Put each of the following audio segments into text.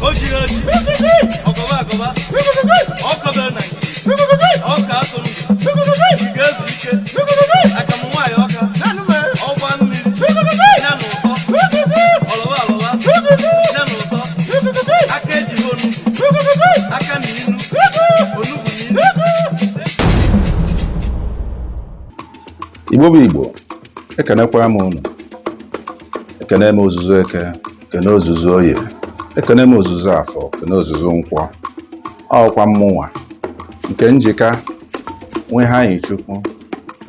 O jiri oji ọgọba agọba ọkọbere na ọka atụrụ ị ga-ezu ike akamụ nwaanyị ọka ọgba mmiri ya na ụtọ ọlọba alọba ya na ụtọ aka ejighị onugbu aka na inu onugbu na inu. Igbo bụ Igbo, ekenekwa m unu. Ekene m ozuzu Eke, kene ozuzu Oye, ekene m ozuzu Afọ, kene ozuzu Nkwọ. Ọkwa mmụnwa nke njika nwe ha anyị Chukwu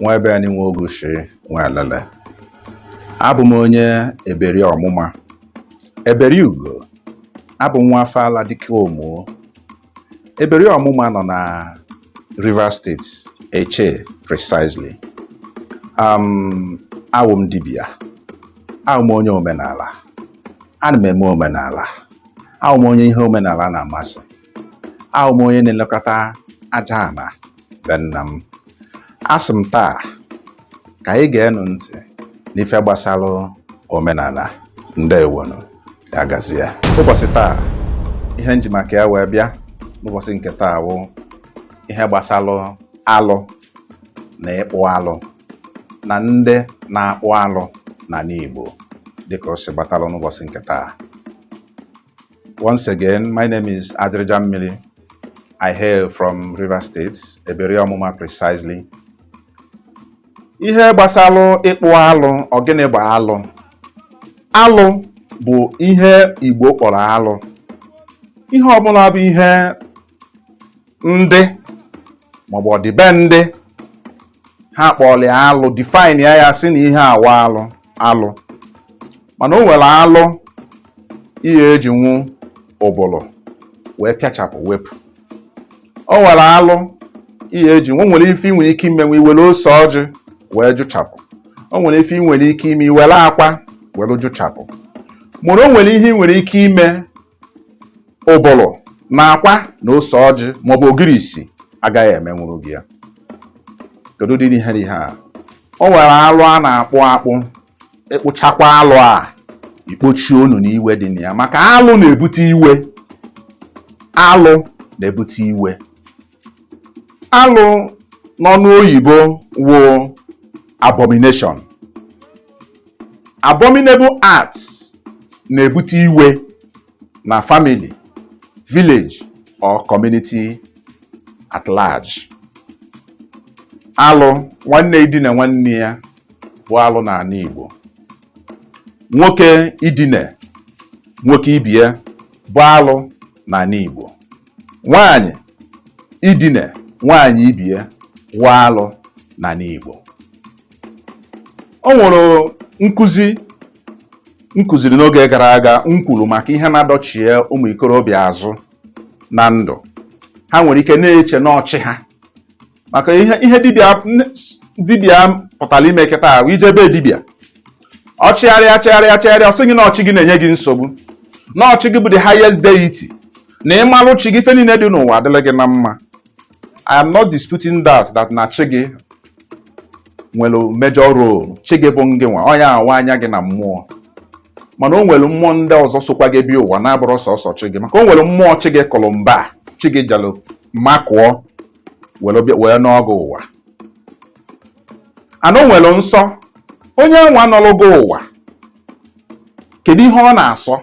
nwa ebe anyị nwe ogushi nwe alele. Abụ m onye Eberi Ọmụma, Eberi Ugo. Abụ m nwa afọ ala dike omuo. Eberi Ọmụma nọ na Rivers State, Eche precisely. Awụ m dibịa, awụ m onye omenala, ana m eme omenala, awụ m onye ihe omenala na-amasị, awụ m onye na-elekọta aja ana be nna m. Asị m taa ka anyị ga-enu ntị n'ife gbasara omenala. Ndewonu, ya gazie. Ụbọchị taa, ihe nji maka ya wee bịa n'ụbọchị nke taa wụ ihe gbasara alụ na ịkpụ alụ na ndị na-akpụ alụ n'ala Igbo, dịka o si gbatalụ n'ụbọchị nke taa. Once again, my name is Ajirija Mmili. I hail from Rivers State, Eberi Ọmụma precisely. Ihe gbasalụ ịkpụ alụ, ọ gịnị bụ alụ? Alụ bụ ihe Igbo kpọrọ alụ. Ihe ọbụla bụ ihe ndị maọbụ ọdịbendị ha kpọrọ ya alụ, define ya, ya sị na ihe awa alụ alụ. Mana o nwere alụ ihe eji nwu ụbụlụ wee pịachapụ wepụ. O nwere alụ ihe eji o nwere ife ị nwere ike imenwe iwere ose ọjị wee jụchapụ. O nwere ife ị nwere ike ime iwere akwa were jụchapụ. Mana o nwere ihe ị nwere ike ime ụbụlụ na akwa na ose ọjị maọbụ ogirisi agaghị emenwuru gị ya. Kedu ụdị ihe dị ihe a? O nwere alụ a na-akpụ akpụ. Ịkpụchakwa alụ a, ikpochie unu n'iwe dị na ya, maka alụ na-ebute iwe. Alụ na-ebute iwe. Alụ n'ọnụ oyibo wụ abomination. Abominable acts na-ebute iwe na family, village or community at large. Alụ nwanne idina nwanne ya bụ alụ n'ala Igbo. Nwoke idine nwoke ibie bụ alụ n'ala Igbo. Nwaanyị idine nwaanyị ibie wụ alụ n'ala Igbo. O nwere nkụzi m kụziri n'oge gara aga, m kwuru maka ihe na-adọchie ụmụ ikorobịa azụ na ndụ. Ha nwere ike na-eche n'ọchị ha maka ihe dibịa dibịa pụtara ime kịta ahụ. Ije be dibịa, ọ chịgharịa chịgharịa chịgharịa, ọ sị gị na ọchị gị na-enye gị nsogbu, na ọchị gị bụ the highest deity, na ịmalụ chi gị, ife niile dị n'ụwa adịla gị na mma. I am not disputing that na chi gị nwere major role. Chi gị bụ ngị nwa onye awa anya gị na mmụọ, mana o nwere mmụọ ndị ọzọ sokwa gị bịa ụwa na-abụrụ sọsọ chi gị, maka o nwere mmụọ chi gị kụrụ mba, chi gị jalụ makụọ were bịa wee n'ọgụ ụwa. Ana o nwere nsọ onye nwa nọrọ gị ụwa. Kedu ihe ọ na-asọ?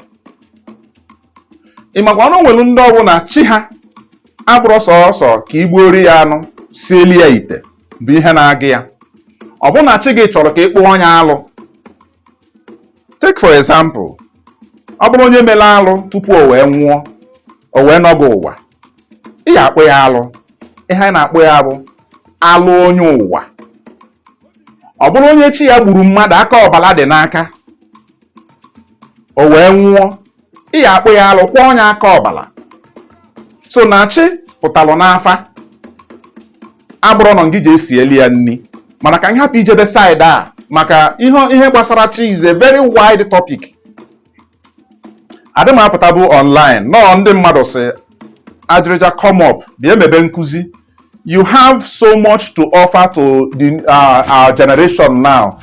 Ị makwa na o nwere ndị ọbụla chi ha abụrụ sọsọ ka igbuori ya anụ sieli ya ite bụ ihe na-agụ ya. Ọ bụ na chi gị chọrọ ka ị kpụọ onye alụ. Take for example, ọ bụrụ onye mere alụ tupu o wee nwụọ, o wee nọgụ ụwa, ị ga-akpụ ya alụ. Ihe anyị na-akpụ ya bụ alụ onye ụwa. Ọ bụrụ onye chi ya gburu mmadụ, aka ọbara dị n'aka, o wee nwụọ, ị ga-akpụ ya alụ, kwụọ onye aka ọbara. So na chi pụtalụ n'afa abụrụ nọ ngị ji esi eli ya nni. Mana ka anyị hapụ ijebe side a, maka ihe gbasara chi is a very wide topic. Adị m apụtabụ online nọọ ndị mmadụ si Ajịrịja, come up, bịa emebe nkụzi. You have so much to offer to the our generation now.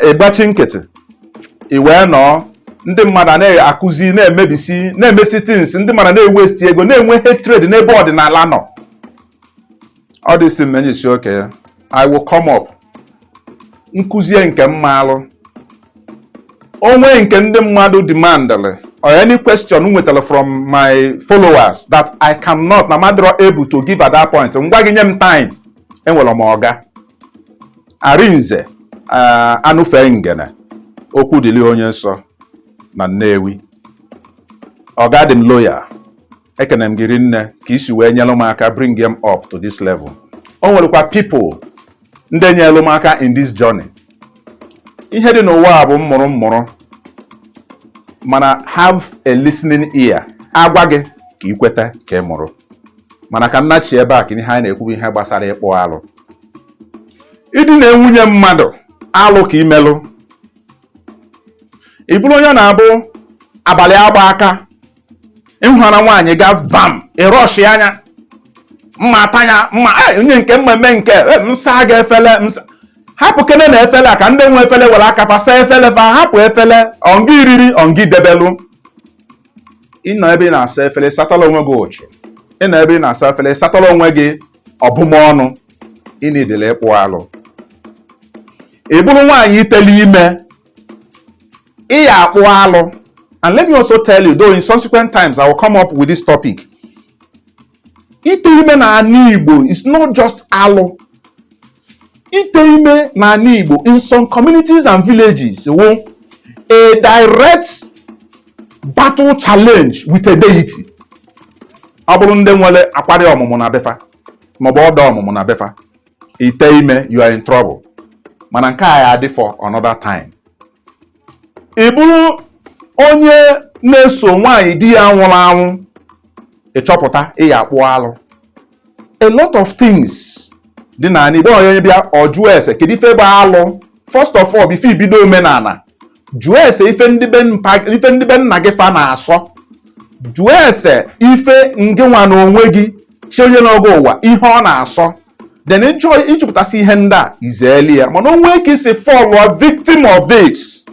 Ịgbachi nkịtị i wee nọọ. Ndị mmadụ a na-akụzi, na-emebisi, na-emesi things. Ndị mmadụ na-ewaste ego, na-enwe hatred n'ebe ọdịnala nọ. All this thing menye isi oke ya. I will come up nkụzie nke mma alụ onwe nke ndị mmadụ demandịrị, or any question m nwetara from my followers that I cannot na madro able to give at that point. Ngwa gị, nye m time. Enwere m ọga Arinze anụfe ngene okwu dịrị onye nsọ na Nnewi. Ọga dị m loyal. Ekene m gị rinne ka isi wee nyere m aka bring them up to this level. O nwerekwa people ndị nyere m aka in this journey. Ihe dị n'ụwa a bụ mmụrụ mmụrụ, mana have a listening ear. Agwa gị ka ị kweta ka ị mụrụ. Mana ka nnachi ebe a, ka ihe anyị na-ekwu bụ ihe gbasara ịkpụ alụ. Ịdị na nwunye mmadụ, alụ ka imelụ. Ị bụrụ onye na-abụ abalị agba aka ịhụra nwaanyị ga vam ịrọshi anya mma atanya mma, onye nke mmemme nke nsa ga efele nsa. Hapụ kene na efele a ka ndị nwe efele were aka fa saa efele fa. Hapụ efele ọngị riri ọngị debelu. Ịnọ ebe ị na-asa efele, satala onwe gị ụchụ. Ịnọ ebe ị na-asa efele, satala onwe gị ọbụmọnụ. Ị na-edele ịkpụ alụ. Ị bụrụ nwaanyị itele ime, ị ya akpụ alụ. And let me also tell you though, in subsequent times I will come up with this topic. Ite ime na ala Igbo is not just alụ. Ite ime na ala Igbo in some communities and villages wụ a direct battle challenge with a deity. Ọ bụrụ ndị nwere akwari ọmụmụ na befa maọbụ ọdọ ọmụmụ na befa, ite ime, you are in trouble. Mana nke a ya adị for another time. Ị bụrụ onye na-eso nwaanyị di ya nwụrụ anwụ, ịchọpụta ị ya akpụ alụ. A lot of things dị n'ala Igbo. Onye bịa, ọ jụọ ese kedu ife bụ alụ. First of all, before ibido omenala, jụọ ese ife ndị be mpa, ife ndị be nna gị fa na-asọ. Jụọ ese ife ngị nwa na onwe gị chi onye n'oge ụwa ihe ọ na-asọ. Then ịchọ ịchọpụtasị ihe ndị a, izeeli ya. Mana o nwee ka isi fall a victim of this,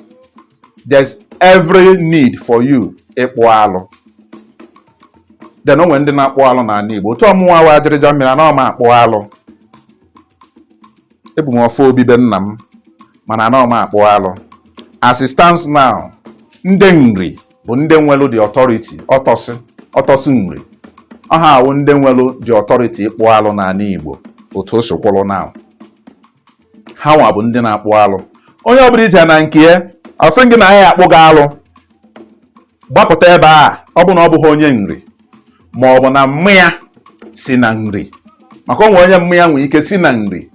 there's every need for you ịkpụ alụ. Then o nwere ndị na-akpụ alụ n'ala Igbo. Otu ọmụnwa wa ajịrịja mmiri anọ m akpụ alụ. Ebu m ọfọ obibe nna m, mana anọ m akpụ alụ. As it stands now, ndị nri bụ ndị nwelu the authority. Ọtọsị ọtọsị nri ọha awụ ndị nwelu the authority ịkpụ alụ n'ala Igbo. Otu o si kwụrụ now, ha nwa bụ ndị na-akpụ alụ. Onye ọbụla ije na nke ya, ọ sị gị na ya akpụ gị alụ, gbapụta ebe a. Ọ bụ na ọ bụghị onye nri, ma ọ bụ na mmịa si na nri, maka onwe onye mmịa nwere ike si na nri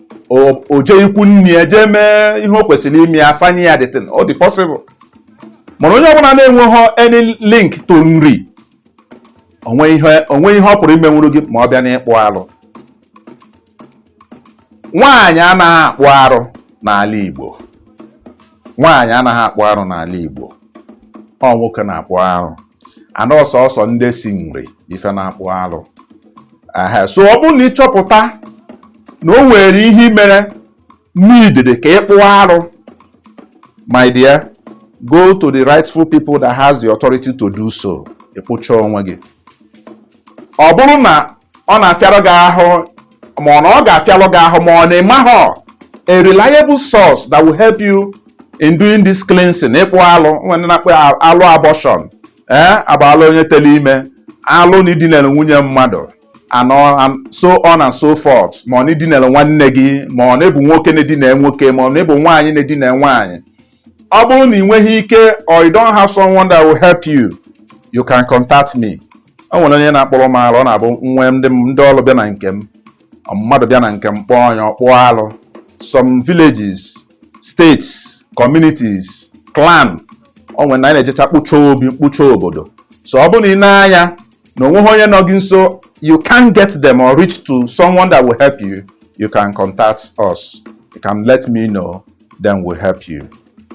o jee ikwu nne ya jee mee ihe o kwesịrị ime ya, asanye ya the thing. Ọ dị possible. Mana onye ọbụla na-enweghị any link to nri, onwe ihe ọ pụrụ imenwuru gị ma ọ bịa n'ịkpụ alụ. Nwaanyị anaghị akpụ arụ n'ala Igbo. Nwaanyị anaghị akpụ arụ n'ala Igbo. Ọ nwoke na-akpụ arụ. Ana ọsọsọ ndị si nri ife na-akpụ arụ. Ehe, so ọ bụrụ na ịchọpụta na o nwere ihe mere n'idede ka ị kpụọ arụ, my dear, go to the rightful people that has the authority to do so. Ịkpụcha onwe gị. Ọ bụrụ na ọ na-afịarụ gị ahụ, ma ọ na ọ ga-afịalụ gị ahụ, ma ọ na ịmaghọ a reliable source that will help you in doing this cleansing, ịkpụ alụ, nwere ndị na-akpụ alụ abortion, ee, agba onye tere ime, alụ na idinere nwunye mmadụ and so on and so forth, ma ọ na idinere nwanne gị, ma ọ na-ebu nwoke na-edina nwoke, ma ọ na-ebu nwaanyị na-edina nwaanyị. Ọ bụrụ na ị nweghị ike or you don't have someone that will help you, you can contact me. O nwere onye na-akpọrọ m alụ. Ọ na-abụ nwe ndị ọrụ bịa na nke m, mmadụ bịa na nke m, kpọọ onye ọkpụọ alụ. Some villages, states, communities, clan, o nwere na anyị na-ejecha kpụchaa obi, kpụchaa obodo. So ọ bụrụ na ị na-anya na onweghị onye nọ gị nso, you can't get them or reach to someone that will help you, you can contact us. You can let me know, then we'll help you.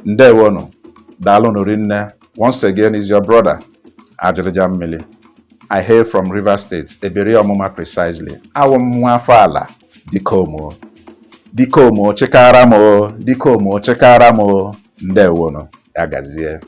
Ndewonu, daalụnụ rinne. Once again, is your brother Ajịrịja Mmili. I hail from Rivers State, Ebere Ọmụma precisely. Awụ m nwa afọ ala dikomo dikomo chịkara m o, dikomo chịkara m o. Ndewonu, ya gazie.